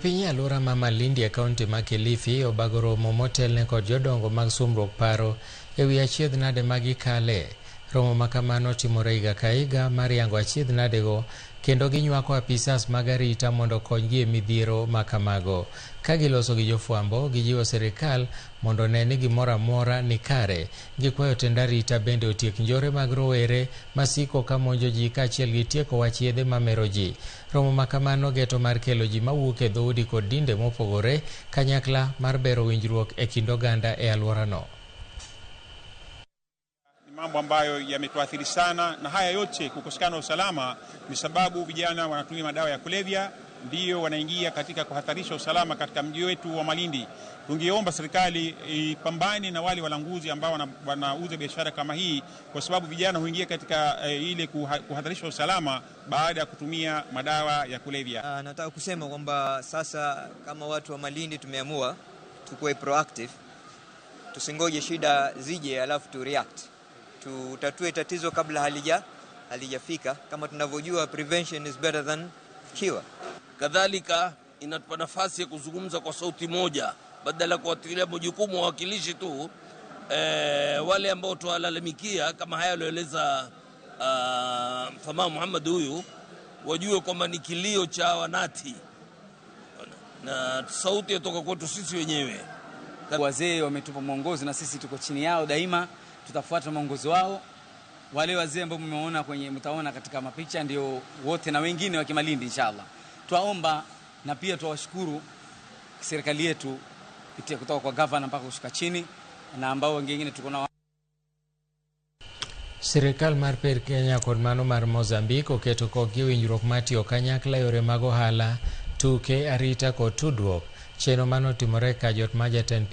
Piny e alwora ma Malindi e kaunti ma Kilifi obago romo motelne kod jodongo mag sumruok paro e wi achiedh nade ma gikale. Romo ma kamano timore higa ka higa mar yango achiedh nadego kendo ginywako apisas mag arita mondo okonygi e midhiero ma kamago. Ka giloso gi jofwambo, gijiwo sirikal mondo one ni gimoro amora ni kare. Gikwayo tend arita bende otiek njore mag rowere masiko ka monjo ji kaachiel gi tieko wach yedhe mamero ji. Romo ma kamano geto mar kelo ji mawuok e dhoudi kod dinde mopogore kanyakla mar bero winjruok e kind oganda e alworano. Ni mambo ambayo yametuathiri sana, na haya yote kukosekana usalama ni sababu vijana wanatumia madawa ya kulevya, ndiyo wanaingia katika kuhatarisha usalama katika mji wetu wa Malindi. Tungeomba serikali ipambane na wale walanguzi ambao wanauza biashara kama hii, kwa sababu vijana huingia katika ile kuhatarisha usalama baada ya kutumia madawa ya kulevya. Nataka kusema kwamba sasa kama watu wa Malindi tumeamua tukuwe proactive, tusingoje shida zije alafu tu react. Tutatue tatizo kabla halijafika. Kama tunavyojua, prevention is better than cure. Kadhalika inatupa nafasi ya kuzungumza kwa sauti moja badala ya kuwatilia majukumu wawakilishi tu, wale ambao tuwalalamikia kama haya alioeleza Mfamaha Muhammad huyu, wajue kwamba ni kilio cha wanati na sauti kutoka kwetu sisi wenyewe. Wazee wametupa mwongozo na sisi tuko chini yao daima, tutafuata mwongozo wao. Wale wazee ambao mmeona kwenye, mtaona katika mapicha ndio wote na wengine wa Kimalindi inshallah. Twaomba na pia tuwashukuru serikali yetu kupitia kutoka kwa governor mpaka kushuka chini na ambao wengine tuko nao. Sirikal mar piny Kenya kod mano mar Mozambique oketo kokgi winjruok mar tiyo kanyakla e yore mag ohala, tuke, arita kod tudruok. Chenro mano otimore ka jot mar jatend piny